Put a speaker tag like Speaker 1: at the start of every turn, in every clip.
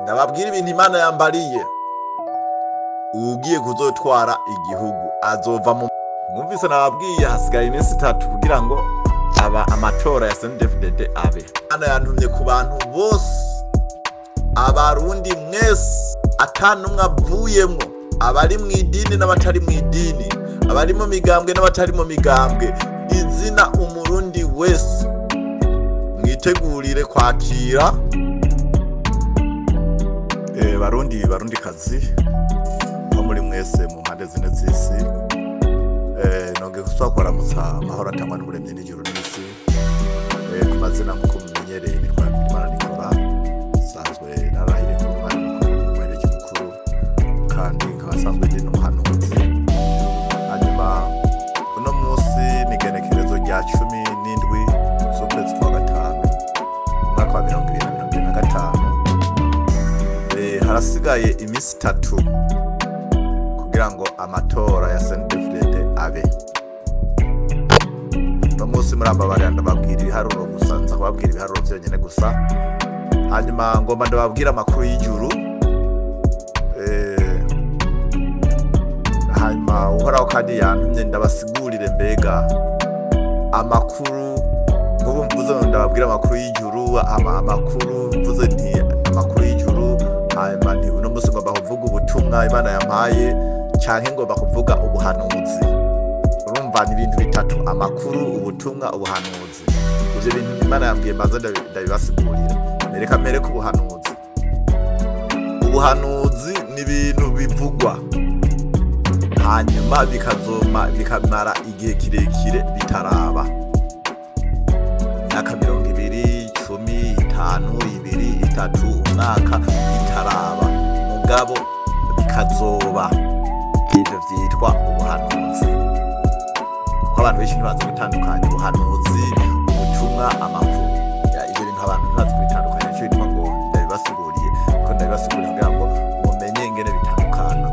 Speaker 1: Ndababwira ibintu Imana yambariye. Uwugiye kuzotwara igihugu azova mu mwumvise nababwiye hasigaye iminsi 3 kugira ngo aba amatora ya CNDD-FDD abe. Imana yantumye ku bantu bose, abarundi mwese, atanumwe avuyemwo, abari mu idini n'abatari mu idini, abari mu migambwe n'abatari mu migambwe, izina umurundi wese mwitegurire kwakira. Barundi barundi kazi aho muri mwese mu mpande zine z'isi, nongeye gusubira kubaramutsa amahoro atangwa n'Umuremyi n'ijuru n'isi. Ku mazina nk'uko mumenyereye nitwa Bigirimana Nicolas, nsanzwe narahiriye kuba umwarimu mukuru umuhererezi mukuru, kandi nkaba nsanzwe ndi n'umuhanuzi. Hanyuma uno munsi ni igenekerezo rya 17 z'ukwezi kwa gatanu umwaka wa 2025. Harasigaye iminsi 3 kugira ngo amatora ya CNDD-FDD abe. Uno munsi murambabarira ndababwira ibiharuro gusa, nza kubabwira ibiharuro vyonyene gusa. Hanyuma ngomba ndababwira amakuru y'ijuru. Hanyuma Uhoraho kandi yantumye ndabasigurire mbega amakuru. Nk'ubu mvuze ngo ndababwira amakuru y'ijuru, amakuru mvuze nti amakuru y'ijuru, hanyuma nti uno munsi ngomba kuvuga ubutumwa Imana yampaye, canke ngomba kuvuga ubuhanuzi. Urumva ni ibintu bitatu: amakuru, ubutumwa, ubuhanuzi. Ivyo bintu Imana yambwiye mbanze ndabibasigurira. Reka mpere ku buhanuzi. Ubuhanuzi ni ibintu bivugwa hanyuma bikazoma bikamara igihe kirekire bitaraba, imyaka 20, 10, 5, 2, 3, umwaka bitaraba, mugabo bikazoba. Ivyo vyitwa ubuhanuzi, kuko abantu benshi ntibazi gutandukanya ubuhanuzi, ubutumwa, amakuru. Ivyo bintu abantu ntibazi kubitandukanya, nico bituma ngo ndabibasiguriye, kuko ndabibasiguriye kugira ngo mumenye ingene bitandukana.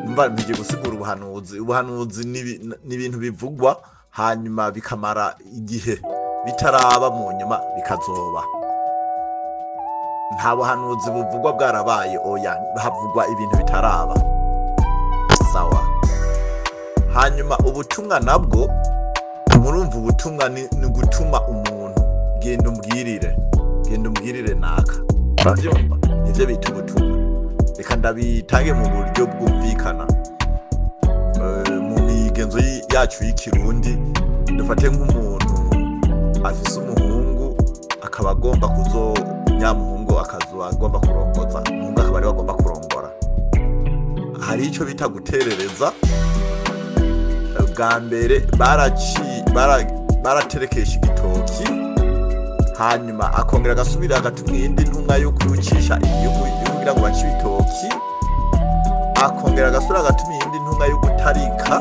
Speaker 1: Mba mpigiye gusigura ubuhanuzi. Ubuhanuzi ni ibintu bivugwa hanyuma bikamara igihe bitaraba, mu nyuma bikazoba. Nta buhanuzi buvugwa bwarabaye, oya, havugwa ibintu bitaraba. Sawa. Hanyuma ubutumwa nabwo murumva, ubutumwa ni gutuma umuntu, genda umbwirire, genda umbwirire naka. Uravyumva? Nivyo bita ubutumwa. Reka ndabitange mu buryo bwumvikana. Mu migenzo yacu y'ikirundi, dufate nk'umuntu afise umuhungu akaba agomba kuzo nyamuhungu akazoba agomba kurongoza, umuhungu akaba ariwe agomba kurongora. Hari ico bita guterereza. Bwa mbere baraterekesha igitoki, hanyuma akongera agasubira agatuma iyindi ntumwa yo kuwucisha igihugu kugira ngo bace ibitoki, akongera agasubira agatuma iyindi ntumwa yo gutarika.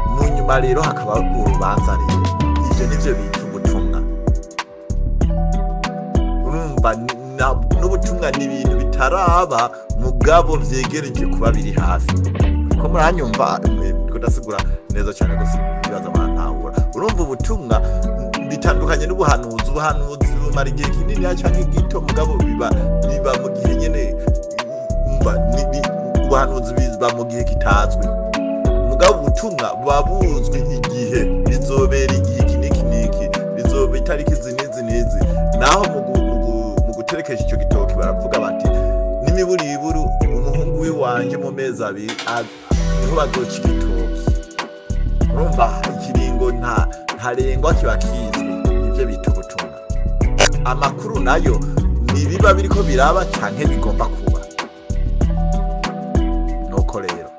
Speaker 1: Mu nyuma rero hakaba urubanza. Rero ivyo nivyo bita ubutumwa. Urumva n'ubutumwa ni ibintu bitaraba mugabo vyegereje kuba biri hafi. Ko muranyumva ndiko ndasigura neza cyane gose, ibibazo murantahura. Urumva ubutumwa bitandukanye n'ubuhanuzi. Ubuhanuzi bumara igihe kinini canke gito, mugabo biba mu gihe nyene. Umva, ubuhanuzi biba mu gihe kitazwi, mugabo ubutumwa buba buzwi igihe bizobera, igihe iki n'iki n'iki bizoba, itariki izi n'izi n'izi. Naho mu guterekesha ico gitoki baravuga bati n'imiburiburu umuhungu w'iwanje mu mezi 2 niho bazoca igitoki. Urumva ikiringo ntarengwa kiba kizwi, nivyo bita ubutumwa. Amakuru nayo ni biba biriko biraba canke bigomba kuba. Nuko rero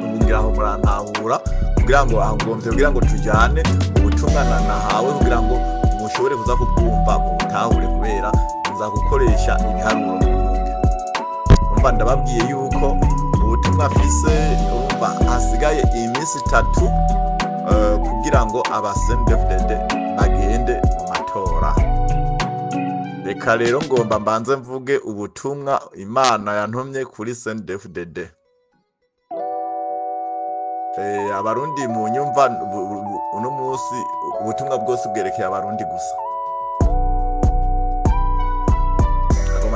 Speaker 1: ubu ngira aho murantahura, kugira ngo aho ngomvye kugira ngo tujane ubutumwa nahawe, kugira ngo mushobore kuza kubwumva mu butahure, kubera nza gukoresha ibiharuro mu ntunge. Urumva ndababwiye yuko ubutumwa afise, urumva hasigaye iminsi 3 kugira ngo aba CNDD-FDD bagende mu matora. Reka rero ngomba mbanze mvuge ubutumwa Imana yantumye kuri CNDD-FDD. Abarundi mu nyumva, uno munsi ubutumwa bwose bwerekeye abarundi gusa.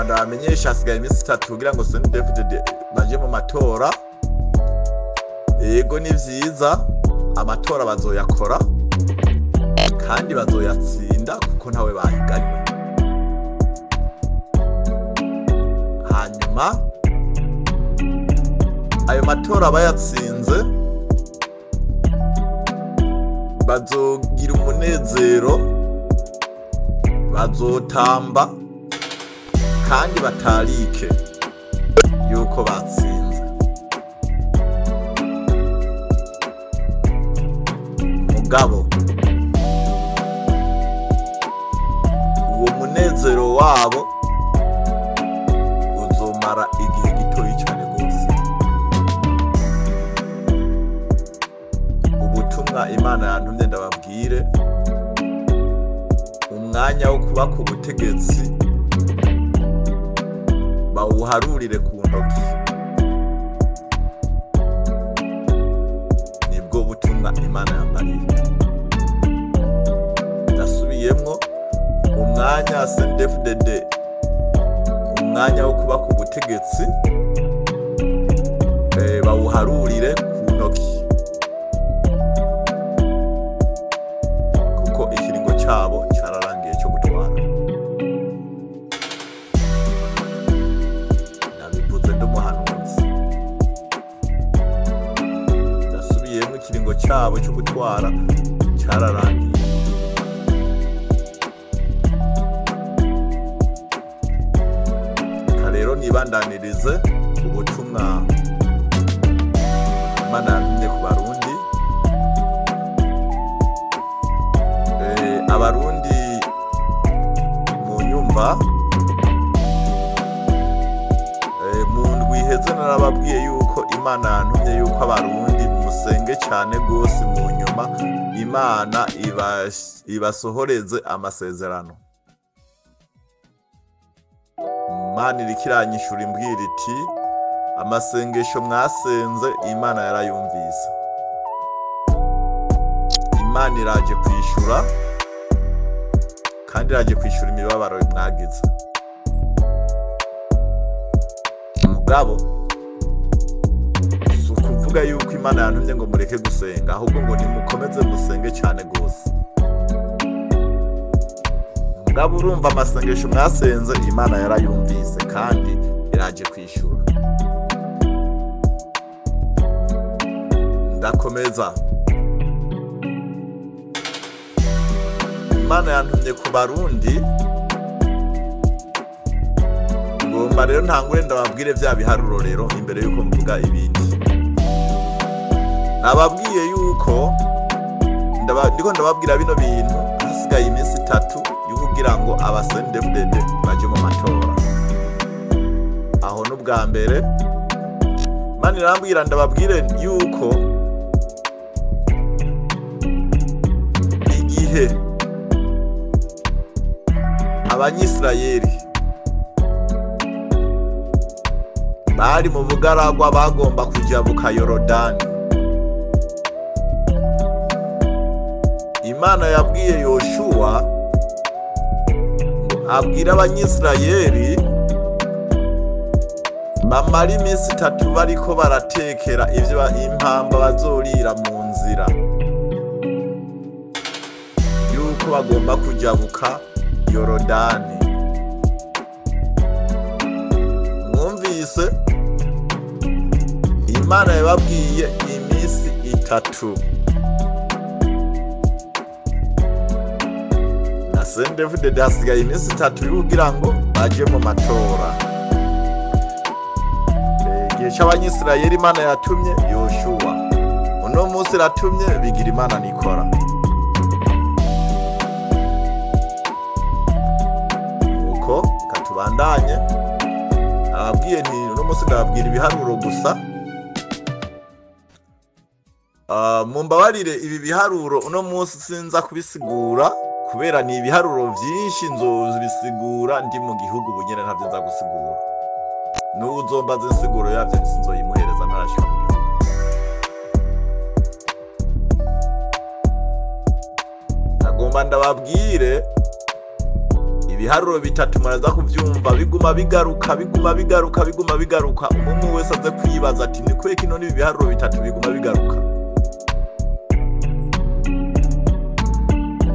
Speaker 1: Nagomba ndabamenyesha hasigaye iminsi 3 kugira ngo CNDD-FDD baje mu matora. Yego ni vyiza, amatora bazoyakora kandi bazoyatsinda kuko ntawe bahiganywe. Hanyuma ayo matora bayatsinze bazogira umunezero, bazotamba kandi batarike yuko batsinze. Mugabo uwo munezero wabo uzomara igihe gitoyi cyane gose. Ubutumwa Imana yantumye ndababwire, umwanya wo kuba ku butegetsi bawuharurire ku ntoki. Nibwo butumwa Imana yambariye. Ndasubiyemwo, umwanya CNDD-FDD, umwanya wo kuba ku butegetsi bawuharurire ku ntoki, kuko ikiringo cyabo cyararangiye cyo gutwara. Nabivuze ndi umuhanuzi. Ndasubiyemwo, ikiringo cyabo cyo gutwara cyararangiye. Reka rero nibandanirize ubutumwa Imana yantumye ku Barundi. Abarundi mu nyumva, mu ndwi iheze narababwiye yuko Imana yantumye yuko Abarundi musenge cyane gose, mu nyuma Imana ibasohoreze amasezerano. Imana iriko iranyishura imbwira iti amasengesho mwasenze Imana yarayumvise. Imana iraje kwishura, kandi iraje kwishura imibabaro mwagize. Mugabo si ukuvuga yuko Imana yantumye ngo mureke gusenga, ahubwo ngo nimukomeze musenge cyane gose. Mugabo urumva amasengesho mwasenze Imana yarayumvise kandi iraje kwishura. Ndakomeza. Imana yantumye ku Barundi, ngomba rero ntangure ndababwire vya biharuro rero imbere yuko mvuga ibindi. Nababwiye yuko ndiko ndababwira bino bintu hasigaye iminsi 3 yukugira ngo aba CNDD-FDD baje mu matora. Aho n'ubwa mbere Imana irambwira ndababwire yuko igihe Abanyisirayeli bari mu bugaragwa bagomba kujabuka Yorodani, Imana yabwiye Yoshuwa ngo abwire Abanyisirayeli bamara iminsi 3 bariko baratekera ivyo impamba bazorira mu nzira, yuko bagomba kujabuka Yorodani. Mwumvise, Imana yababwiye iminsi 3. Na CNDD-FDD hasigaye iminsi 3 kugira ngo baje mu matora. Igihe c'Abanyisirayeli Imana yatumye Yoshuwa, uno munsi iratumye bigira Imana nikora. Nuko katubandanye, ababwiye nti uno munsi ndababwira ibiharuro gusa. Mumbabarire ibi biharuro uno munsi sinza kubisigura kubera ni ibiharuro vyinshi, nzobisigura ndi mu gihugu bunyene, ntavyo nza gusigura. N'uzombaza insiguro yavyo sinzoyimuhereza ntarashika mu gihugu. Nagomba ndababwire Ibiharuro bitatu muraza kuvyumva biguma bigaruka, biguma bigaruka, biguma bigaruka. Umwe wese aze kwibaza ati ni kubera kino n'ibi biharuro bitatu biguma bigaruka.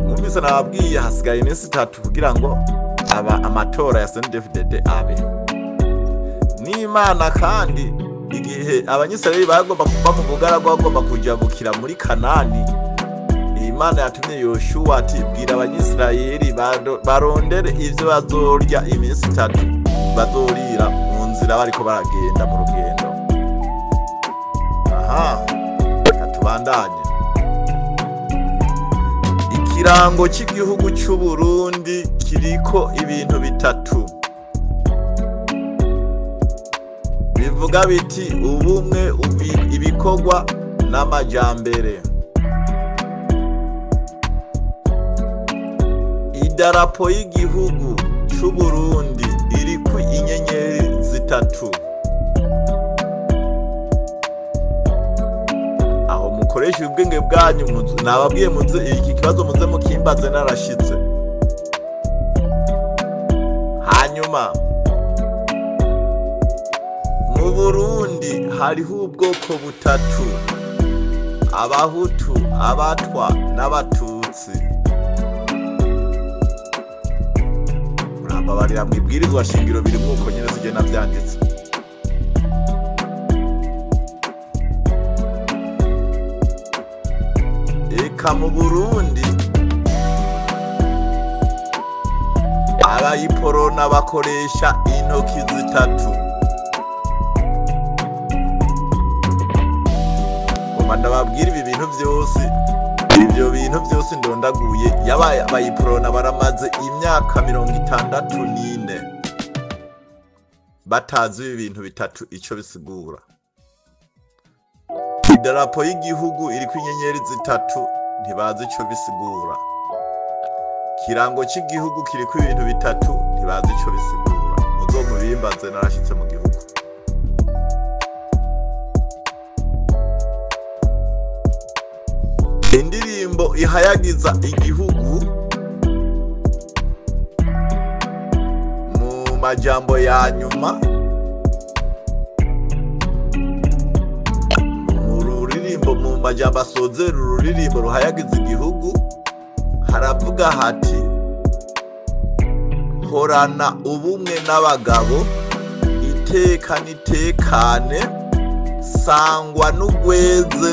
Speaker 1: Mwumvise nababwiye hasigaye iminsi itatu kugira ngo aba amatora ya CNDD-FDD abe. N'Imana kandi igihe Abanyisirayeli bagomba kuva mu bugaragwa bagomba kujabukira muri Kanani, Imana yatumye Yoshuwa ati bwira Abanyisirayeli barondere ivyo bazorya iminsi itatu bazorira mu nzira bariko baragenda mu rugendo. Aha, reka tubandanye. Ikirango cy'igihugu cy'u Burundi kiriko ibintu bitatu bivuga biti ubumwe, ibikorwa n'amajambere. Idarapo y'igihugu cy'u Burundi iriko inyenyeri zitatu. Aho mukoresha ubwenge bwanyu, nababwiye muze iki kibazo muze mukimbaze narashitse. Hanyuma mu Burundi hariho ubwoko butatu: Abahutu, Abatwa n'Abatutsi. Murambabarira mwibwirizwa shingiro biri mwuko nyene sije navyanditse. Eka mu Burundi abayiporona bakoresha intoki zitatu. Ngoma ndababwira ibi bintu vyose, ivyo bintu vyose ndondaguye. Yabaye abayiporona baramaze imyaka 64 batazi ibi bintu bitatu ico bisigura. Idarapo y'igihugu iriko inyenyeri zitatu, ntibazi ico bisigura. Kirango cy'igihugu kiriko ibintu bitatu, ntibazi ico bisigura. Muzomubimbaze narashitse mu gihugu. Indirimbo ihayagiza igihugu mu majambo ya nyuma, mu ruririmbo, mu majambo asozera ururirimbo ruhayagiza igihugu, haravuga hati horana ubumwe n'abagabo, iteka n'itekane, sangwa n'ugweze,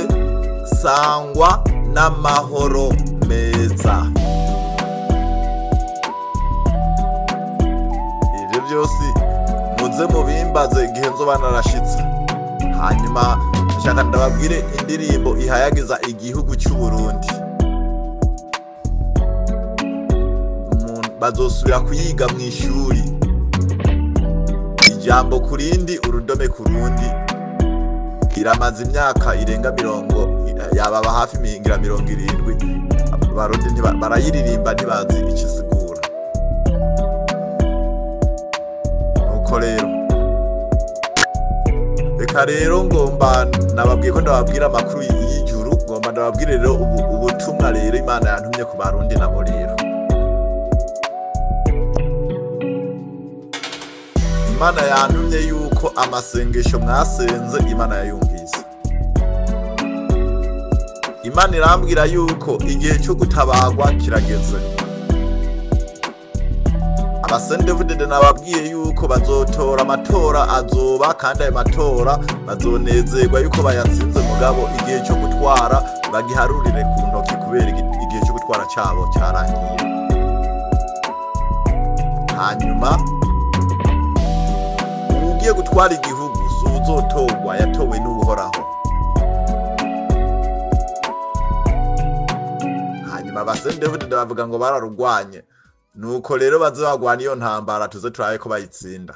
Speaker 1: sangwa n'amahoro meza. Ivyo vyose muze mubimbaze igihe nzoba narashitse. Hanyuma nshaka ndababwire indirimbo ihayagiza igihugu cy'u Burundi. Bazosubira kuyiga mu ishuri, ijambo kurindi, urudome kurundi. Iramaze imyaka irenga mirongo, yababa hafi mingira 70. Abarundi barayiririmba ntibazi ikisigura. Nuko rero reka rero ngomba nababwiye ko ndababwira amakuru y'ijuru, ngomba ndababwire rero ubutumwa rero Imana yantumye ku Barundi nabo rero. Imana yantumye yuko amasengesho mwasenze Imana yayumvise. Imana irambwira yuko igihe cyo gutabagwa kirageze. Abasendevudede nababwiye yuko bazotora amatora azoba, kandi ayo matora bazonezerwa yuko bayatsinze, mugabo igihe cyo gutwara bagiharurire ku ntoki kubera igihe cyo gutwara cyabo cyarangiye. Hanyuma ugiye gutwara igihugu si uzotorwa, yatowe n'Uhoraho. Hanyuma abasendevudede bavuga ngo bararugwanye. Nuko rero baze bagwana iyo ntambara tuze turabe ko bayitsinda.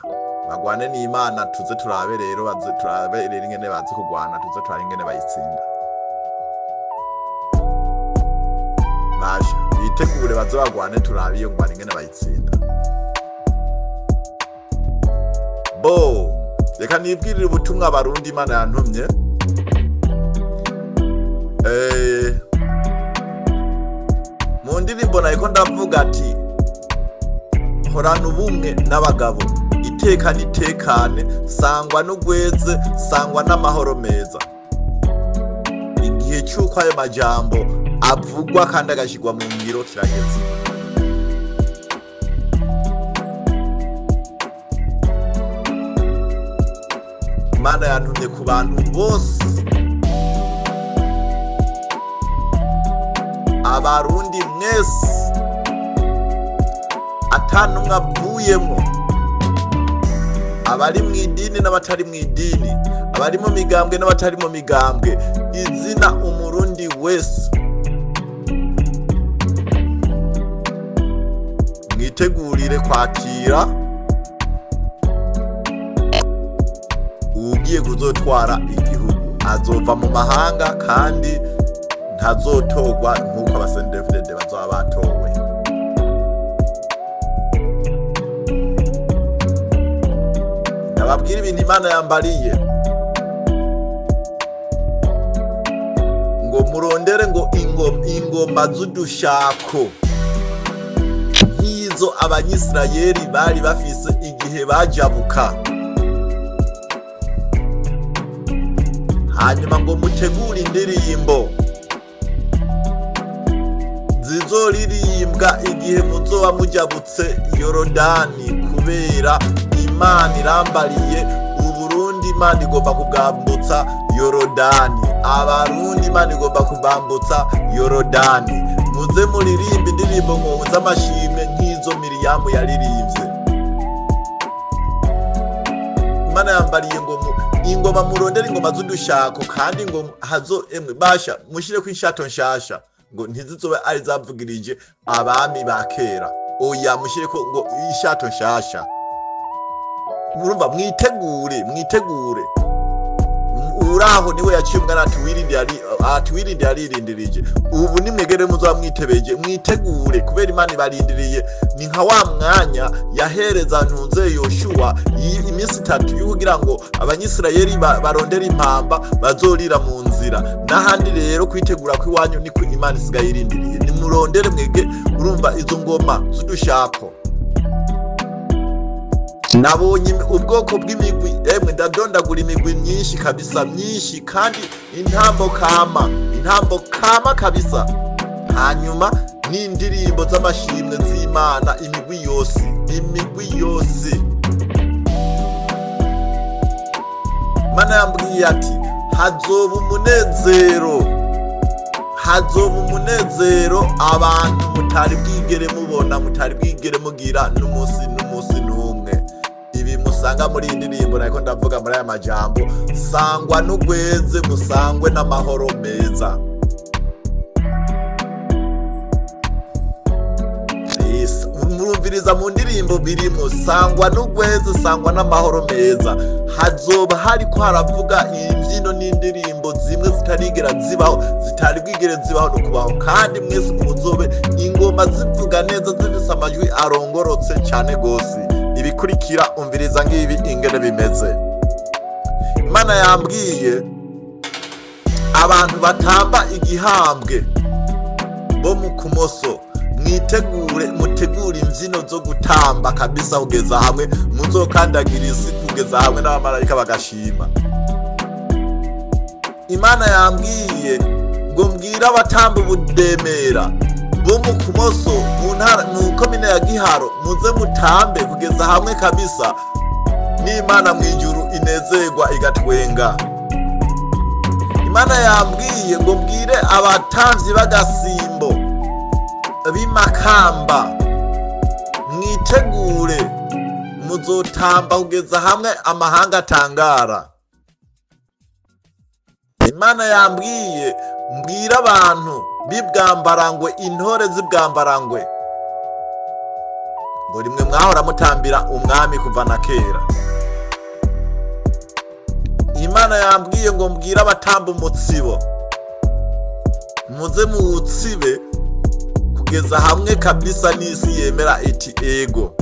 Speaker 1: Bagwane n'Imana tuze turabe rero, baze turabe rero ingene bazi kugwana, tuze turabe ingene bayitsinda. Baje bitegure baze bagwane turabe iyo ngwana ingene bayitsinda. Bo, reka nibwirire ubutumwa Abarundi Imana yantumye. Mu ndirimbo nariko ndavuga ati Horana ubumwe n'abagabo, iteka n'itekane, sangwa n'ugweze, sangwa n'amahoro meza. Igihe cy'uko ayo majambo avugwa kandi agashyirwa mu ngiro kirageze. Imana yantumye ku bantu bose, Abarundi mwese, atanumwe avuyemo, abari mu idini n'abatari mu idini, abari mu migambwe n'abatari mu migambwe, izina Umurundi wese, mwitegurire kwakira ugiye kuzotwara igihugu. Azova mu mahanga kandi ntazotogwa nk'uko abasendefudede bazoba batowe. Ndababwira ibintu Imana yambariye, ngo murondere ngo ingoma z'udushako nk'izo Abanyisirayeli bari bafise igihe bajabuka, hanyuma ngo mutegure indirimbo zizoririmbwa igihe muzoba mujabutse Yorodani, kubera Imana irambariye Uburundi, Imana igomba kubwambutsa Yorodani, Abarundi Imana igomba kubambutsa Yorodani. Muze muririmbe indirimbo ngo z'amashimwe nk'izo Miriyamu yaririmbye. Imana yambariye ngo ingoma murondere ingoma z'udushako, kandi ngo hazo emwe basha mushire ku inshato nshasha, ngo ntizizobe ari zavugirije abami ba kera. Oya, mushire ko ngo inshato nshasha. Murumva, mwitegure, mwitegure. Uraho niwe yaciye umwana ati wirinde yaririndirije. Ubu nimwegere muzoba mwitebeje, mwitegure kubera Imana ibarindiriye. Ni nka wa mwanya yahereza ntunze Yoshua iminsi 3 yo kugira ngo Abanyisirayeli barondere impamba bazorira mu nzira. N'ahandi rero kwitegura kw'iwanyu niko Imana isigaye irindiriye. Nimurondere mwege, urumva izo ngoma z'udushako. Nabonye ubwoko bw'imigwi, emwe ndadondagura imigwi myinshi kabisa, myinshi kandi intambo kama kabisa. Hanyuma n'indirimbo z'amashimwe z'Imana, imigwi yose, imigwi yose. Imana yambwiye ati hazoba umunezero, hazoba umunezero abantu mutari bwigere mubona, mutari bwigere mugira n'umunsi n'umunsi n'umwe. Ibi musanga muri iyi ndirimbo nariko ndavuga muri aya majambo, sangwa n'ugweze, musangwe n'amahoro meza. Murumviriza mu ndirimbo birimo sangwa n'ugweze, sangwa n'amahoro meza. Hazoba hariko haravuga imbyino n'indirimbo zimwe zitarigera zibaho, zitari bwigere zibaho no kubaho, kandi mwese muzobe ingoma zivuga neza, zifise amajwi arongorotse cyane gose. Ibikurikira umviriza ngibi ingene bimeze. Imana yambwiye abantu batamba igihambwe bo mu kumoso, mwitegure, mutegure imbyino zo gutamba kabisa kugeza hamwe muzokandagira isi, kugeza hamwe n'abamarayika bagashima. Imana yambwiye ngo mbwire abatamba ubudemera bo mu kumoso mu ntara mu komine ya Giharo, muze mutambe kugeza hamwe kabisa n'Imana mwijuru inezerwa igatwenga. Imana yambwiye ngo mbwire abatamvyi b'agasimbo b'imakamba, mwitegure muzotamba kugeza hamwe amahanga atangara. Imana yambwiye mbwira abantu b'ibwambarangwe, intore z'ibwambarangwe, ngo rimwe mwahora mutambira umwami kuva na kera. Imana yambwiye ngo mbwira abatamba umutsibo, muze muwutsibe kugeza hamwe kabisa n'isi yemera iti ego.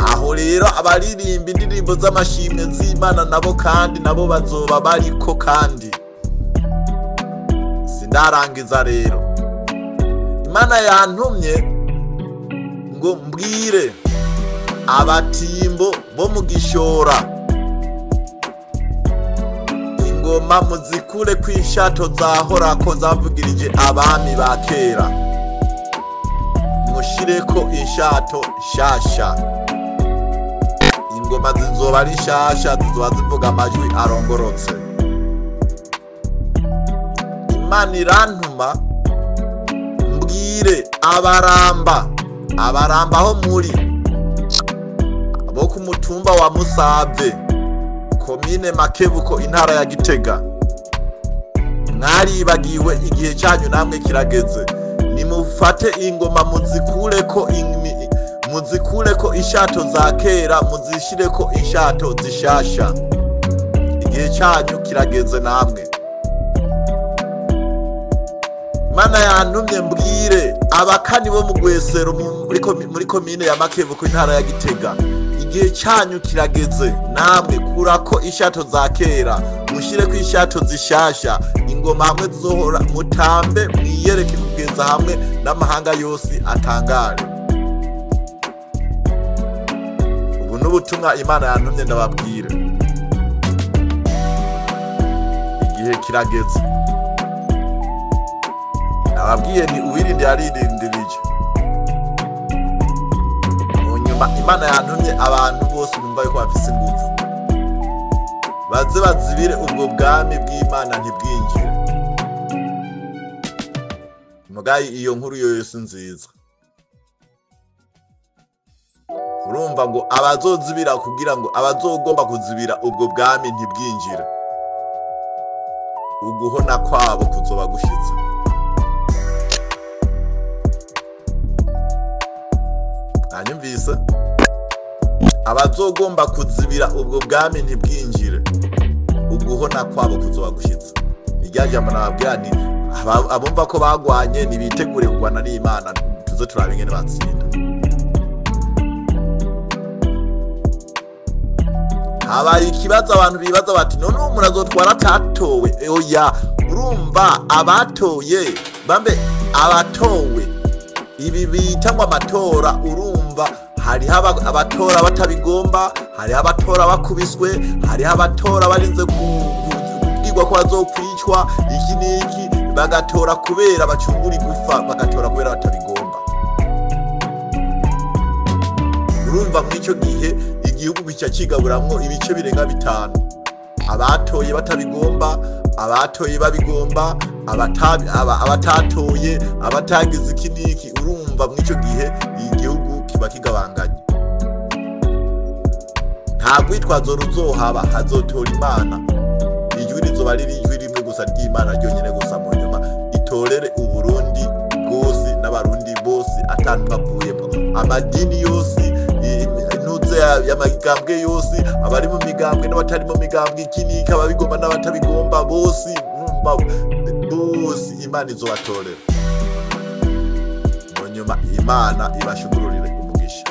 Speaker 1: Aho rero abaririmba indirimbo z'amashimwe z'Imana nabo kandi nabo bazoba bariko. Kandi sindarangiza rero, Imana yantumye ngo mbwire abatimbo bo mu Gishora, ingoma muzikure kw'ishato zahorako zavugirije abami ba kera, mushireko inshato nshasha. Ingoma zizoba ari nshasha, zizoba zivuga amajwi arongorotse. Imana irantuma mbwire abaramba, abaramba aho muri bo ku mutumba wa Musave, komine Makebuko, intara ya Gitega, mwaribagiwe igihe cyanyu namwe kirageze. Nimufate ingoma muzikureko ishato za kera, muzishireko ishato zishasha. Igihe cyanyu kirageze namwe. Mana yantumye mbwire abakani bo mu Gwesero muri komine ya Makebuko, intara ya Gitega, igihe cyanyu kirageze namwe. Kurako ishato za kera, mushireko ishato zishasha. Ingoma hamwe zizohora, mutambe mwiyereke kugeza hamwe n'amahanga yose atangare. Ubu n'ubutumwa Imana yantumye ndababwire. Igihe kirageze. Nababwiye ni uwirinde yarindirije. Mu nyuma Imana yantumye abantu bose bumva yuko bafise ingufu, baze bazibire ubwo bwami bw'Imana ntibwinjire. Mugayi iyo nkuru yose nziza. Urumva ngo abazozibira kugira ngo abazogomba kuzibira ubwo bwami ntibwinjire, uguhona kwabo kuzoba gushitse. Anyumvise? Abazogomba kuzibira ubwo bwami ntibwinjire, uguhona kwabo kuzoba gushitse. Irya jambo nababwira nti abumva ko bagwanye nibitegure kugwana n'Imana, tuze turabe ingene batsinda. Habaye ikibazo abantu bibaza bati none uwo muntu azotwara atatowe? Oya, urumva abatoye bambe abatowe, ibi bita ngo amatora, urumva hariho abatora batabigomba, hariho abatora bakubiswe, hariho abatora barinze kubwirwa ko bazokwicwa iki n'iki, bagatora kubera bacungura igufa, bagatora kubera batabigomba. Urumva mw'icyo gihe igihugu gica kigaburamwo ibice birenga 5: abatoye batabigomba, abatoye babigomba, abatatoye, abatagize iki n'iki. Urumva mw'icyo gihe igihugu kiba kigabanganye. Nta rwitwazo ruzohaba, hazotora Imana. Ijwi rizoba ari ijwi rimwe gusa ry'Imana ryonyine gusa. Mu nyuma itorere Uburundi bwose n'abarundi bose atantu bavuyemo, amadini yose, intuze y'amagambwe yose, abari mu migambwe n'abatari mu migambwe, iki n'iki, ababigomba n'abatabigomba, bose urumva bose Imana izobatorera. Mu nyuma Imana ibashugururire umugisha.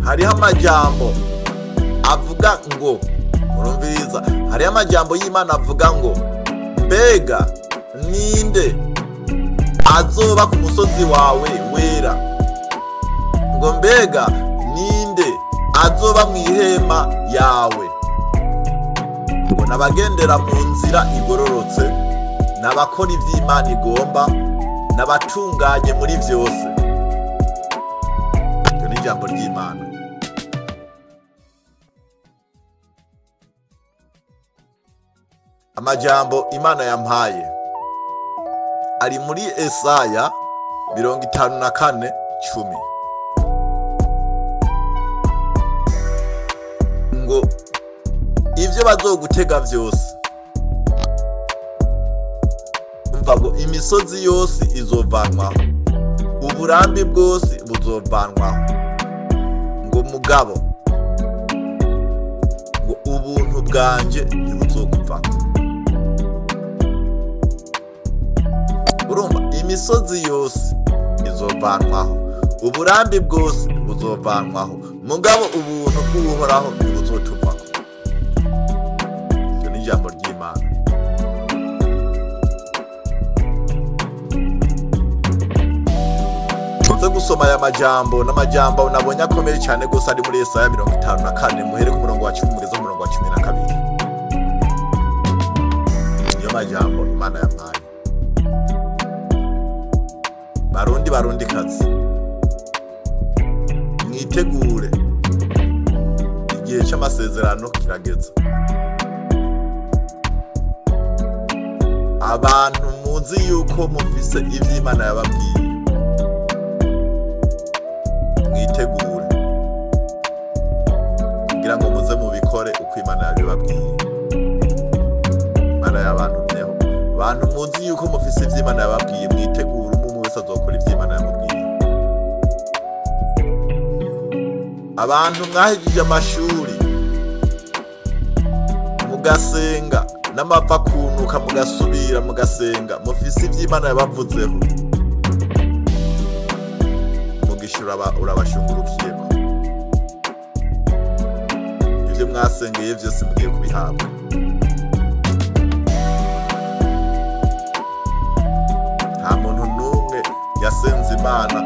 Speaker 1: Hariho amajambo avuga ngo, murumviriza, hariho amajambo y'Imana avuga ngo mbega ninde azoba ku musozi wawe wera? Ngo mbega ninde azoba mu ihema yawe? Ngo nabagendera mu nzira igororotse, n'abakora ivy'Imana igomba, n'abatunganye muri vyose. Iryo ni ijambo ry'Imana. Amajambo Imana yampaye ari muri Esaya 54:10 ngo ivyo bazogutega vyose, umva ngo imisozi yose izovanwaho, uburambi bwose buzovanwaho, ngo mugabo ngo ubuntu bwanje ntibuzokuvako. Urumva imisozi yose izovanwaho, uburambi bwose buzovanwaho, mugabo ubuntu bw'Uhoraho ntibuzotuvako. Iryo ni ijambo ry'Imana. Muze gusoma aya majambo n'amajambo nabonye akomeye cyane gose ari muri Yesaya 54, muhere ku murongo wa 10 mugeze ku murongo wa 12. Niyo majambo Imana yampaye. Barundi barundi kazi, mwitegure, igihe cy'amasezerano kirageze. Abantu muzi yuko mufise ivy'Imana yababwiye, mwitegure kugira ngo muze mubikore uko Imana yabibabwiye. Imana yabantumyeho. Abantu muzi yuko mufise ivy'Imana yababwiye, mwitegure, umwe wese azokora ivy'Imana yamubwiye. Abantu mwahejeje amashuri mugasenga n'amapfa kunuka mugasubira mugasenga, mufise ivy'Imana yabavuzeho, mugisha urabashungurukiyeko. Ivyo mwasengeye vyose mugiye kubihabwa. Nta muntu n'umwe yasenze Imana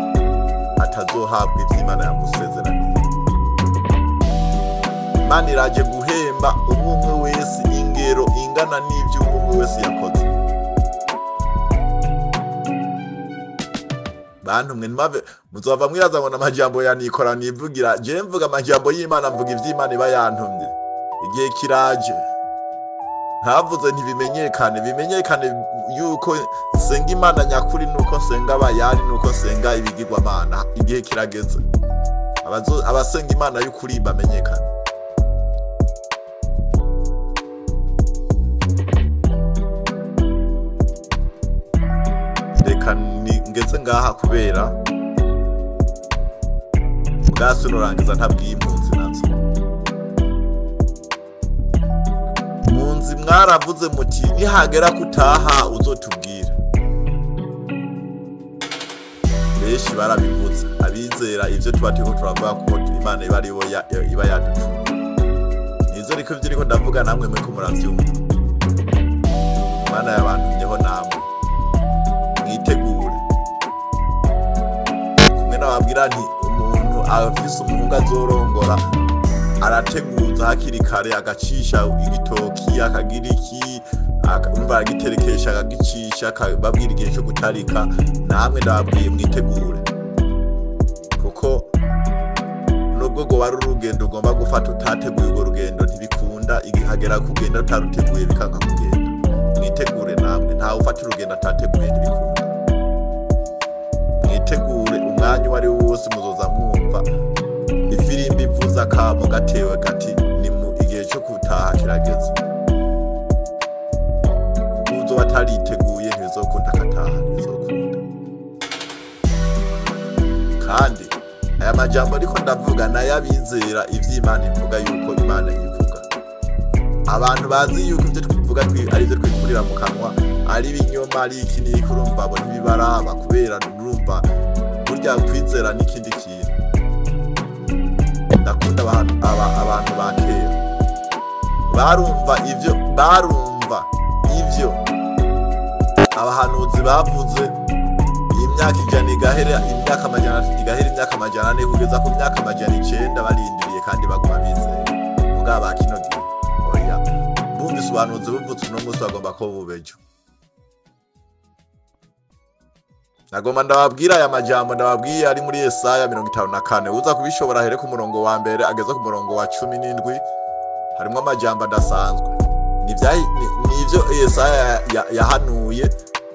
Speaker 1: atazohabwa ivy'Imana yamusezeraniye. Imana iraje guhemba umwe wese ingero ingana n'ivyo umwe wese yakoze. Bantu mwe ntimave muzova mwibaza ngo n'amajambo ya Nikora nivugira. Je mvuga amajambo y'Imana, mvuga ivy'Imana iba yantumye. Igihe kiraje, ntavuze ntibimenyekane, bimenyekane yuko nsenga Imana nyakuri, nuko nsenga abayari, nuko nsenga ibigirwamana. Igihe kirageze abasenga Imana y'ukuri bamenyekane. Reka ngeze ngaha kubera bwasi nurangiza ntabwiye impunzi nazo. Munzi mwaravuze muti nihagera kutaha uzotubwira. Benshi barabivuze, abizera ivyo tuba turiko turavuga ko Imana iba aribo iba yadutumye. Nizo riko ivyo riko ndavuga namwe mwe ko muravyumva. Imana yabantumyeho namwe mwitegure. Kumwe nababwira nti umuntu afise umuhungu azorongora arateguza hakiri kare, agacisha igitoki, akagira iki, umva aragiterekesha, akagicisha, akababwira igihe cyo gutarika. Namwe ndababwiye mwitegure, kuko nubwo rwoba ari urugendo ugomba gufata utateguye urwo rugendo ntibikunda. Igihagera kugenda utaruteguye bikanga kugenda. Mwitegure namwe, ntawe ufata urugendo atateguye ntibikunda. Mwitegure, umwanya uwo ari wo wose muzoza mwumva ifirimbi ivuza akamo gatewe gati ni mu igihe cyo gutaha kirageze. Kuko uzoba atariteguye ntibizokunda akataha, ntibizokunda. Kandi aya majambo ariko ndavuga n'ayabizera ivy'Imana ivuga yuko Imana ivuga. Abantu bazi yuko ivyo tuvuga ari ivyo twikurira mu kanwa, ari ibinyoma, ari iki n'iki, urumva abo ntibibaraba, kubera urumva burya kwizera n'ikindi kintu. Ndakunda abantu ba kera barumva ivyo abahanuzi bavuze. Imyaka 100 igahera, imyaka 300 igahera, imyaka 400 kugeza ku myaka 900 barindiriye kandi baguma bizeye. Mugabo ba kino gihe oya, bumvise ubuhanuzi buvutse uno munsi bagomba ko bubejo. Nagomba ndababwira aya majambo ndababwiye ari muri Yesaya 54. Uza kubishobora here ku murongo wa mbere ageze ku murongo wa 17, harimo amajambo adasanzwe. Nivyo Yesaya yahanuye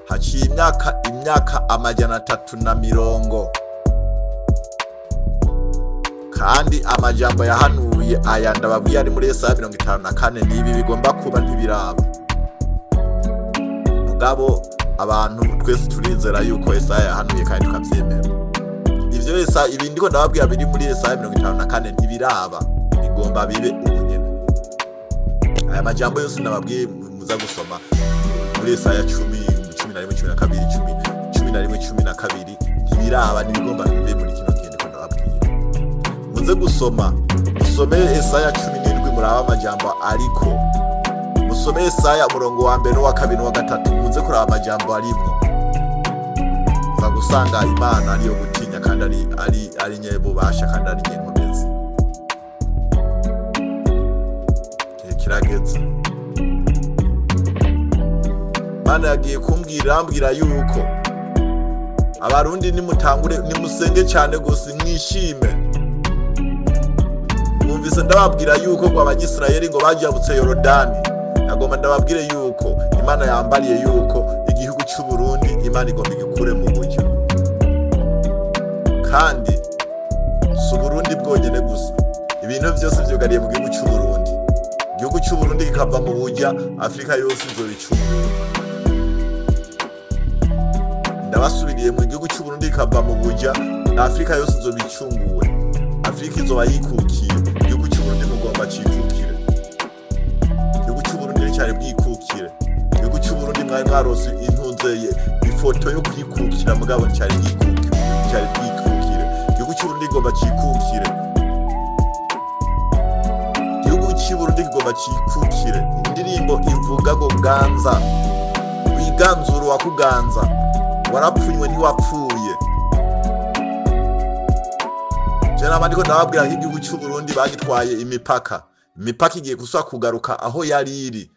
Speaker 1: haciye imyaka 320, kandi amajambo yahanuye aya ndababwiye ari muri Yesaya 54 nibi bigomba kuba ntibiraba. Mugabo abantu twese turizera yuko Yesaya yahanuye kandi tukavyemera. Ivyo Yesaya ibi ndiko ndababwira biri muri Yesaya 54 ntibiraba, bigomba bibe ubu nyene. Aya majambo yose ndababwiye muza gusoma muri Yesaya 10, 11, 12, 10, 11, 12 ntibiraba, ntibigomba bibe muri kino gihe ndiko ndababwira. Muze gusoma, musome Yesaya 17 muraba amajambo ariko musome Yesaya umurongo wa mbere n'uwa kabiri n'uwa gatatu, muze kuraba amajambo arimwo. Uza gusanga Imana ariyo gutinya kandi ari nyebubasha kandi ari nyenkomezi. Igihe kirageze. Imana yagiye kumbwira, ambwira yuko Abarundi nimutangure, nimusenge cyane gose, mwishime. Mwumvise ndababwira yuko ngo Abanyisirayeli ngo bajabutse Yorodani. Nagomba ndababwire yuko Imana yambariye yuko igihugu cy'u Burundi Imana igomba igikure mu buryo. Kandi si Burundi bwonyene gusa, ibintu byose vyugariye mu gihugu cy'u Burundi. Igihugu cy'u Burundi kikava mu burya, Afrika yose izobicunga. Ndabasubiriye, mu gihugu cy'u Burundi kikava mu burya, Afrika yose izobicunguwe. Afrika izoba yikukiye. Igihugu cy'u Burundi mugomba cikukire. Igihugu cy'u Burundi cyari bwikukire. Igihugu cy'u Burundi mwari mwarose intunzeye ifoto yo kwikukira, mugabo cyari bwikukire, cyari bwikukire. Igihugu cy'u Burundi kigomba cikukire. Igihugu cy'u Burundi kigomba cikukire. Indirimbo ivuga ngo ganza, wiganzura wakuganza, warapfunywe ntiwapfuye. Je nabandi ko ndababwira ko igihugu cy'u Burundi bagitwaye imipaka. Imipaka igiye gusubira kugaruka aho yari iri,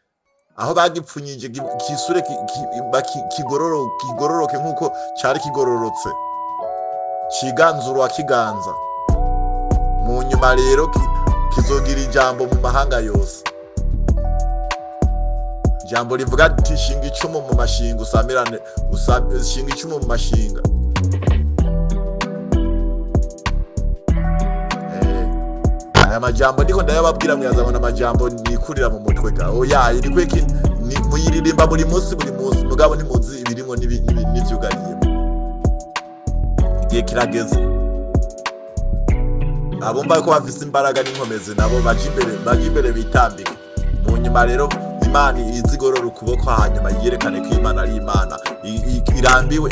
Speaker 1: aho bagipfunyije kisure kigororoke nkuko cyari kigororotse, ciganzura kiganza. Mu nyuma rero kizogira ijambo mu mahanga yose. Ijambo rivuga ati shinga icumu mu mashinga usamirane, shinga icumu mu mashinga. Aya majambo ndiko ndayababwira, mwazabona amajambo nikurira mu mutwe ga. Oya, iri kweki muyiririmba buri munsi buri munsi, mugabo ntimuzi ibirimo n'ivyugariyemo. Igihe kirageze. Abumva ko bafise imbaraga n'inkomezi nabo baje imbere bitambike. Mu nyuma rero Imana izigorora ukuboko, hanyuma yerekane ko Imana ari Imana.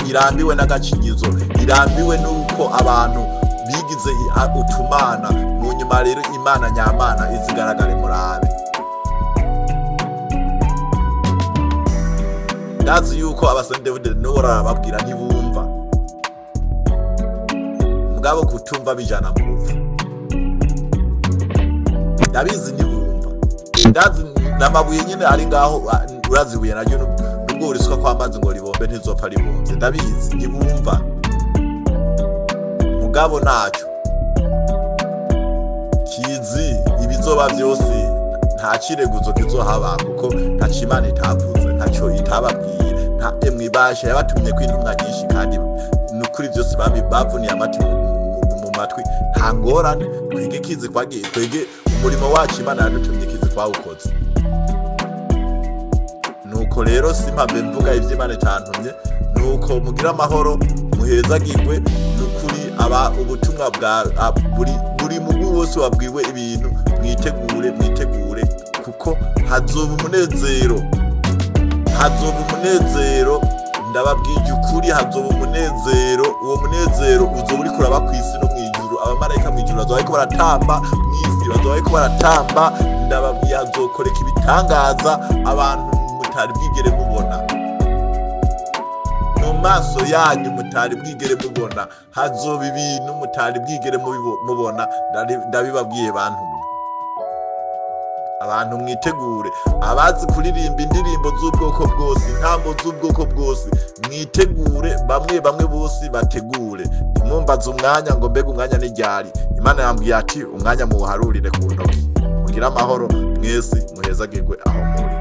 Speaker 1: Irambiwe n'agacinyizo, irambiwe n'uko abantu bigize utumana. Mu nyuma rero Imana nyamana izigaragare murabe. Ndazi yuko abasende n'uwo arababwira ntibumva, mugabo kutumva bijana mu rupfu. Ndabizi ntibumva, ndazi n'amabuye nyine ari ngaho, urazibuye naryo nubwo uriswa kw'amazi ngo ribombe ntizopfa ribomvye. Ndabizi ntibumva, mugabo ntacyo kizi ibizoba byose, nta kireguzo kizohaba, kuko ntaco Imana itavuze, ntaco itababwiye, nta emwe ibasha yabatumye ko intumwa nyinshi, kandi nukuri byose bavuniye amati mu matwi. Nta ngorane, twige ikizi twagiye, twige umurimo wacu Imana yadutumye, ikizi twawukoze. Nuko rero simpamve mvuga ivy'Imana itantumye. Nuko mugira amahoro, muhezagirwe. Nukuri aba ubutumwa bwa buri mugwi wose wabwiwe ibintu, mwitegure, mwitegure, kuko hazoba umunezero, hazoba umunezero. Ndababwije ukuri, hazoba umunezero. Uwo munezero uzoba uriko uraba kw'isi no mw'ijuru. Abamarayika mw'ijuru bazoba bariko baratamba, mw'isi bazoba bariko baratamba. Ndababwiye hazokoreka ibitangaza abantu mutari bwigere mubona mu maso yanyu, mutari bwigere mubona. Hazoba ibintu mutari bwigere mubona. Ndabibabwiye bantu mwe, abantu mwitegure. Abazi kuririmba indirimbo z'ubwoko bwose, intambo z'ubwoko bwose, mwitegure. Bamwe bamwe bose bategure. Ntimwumbaze umwanya ngo mbega umwanya ni ryari. Imana yambwiye ati umwanya muwuharurire ku ntoki. Mugire amahoro mwese, muhezagirwe aho muri.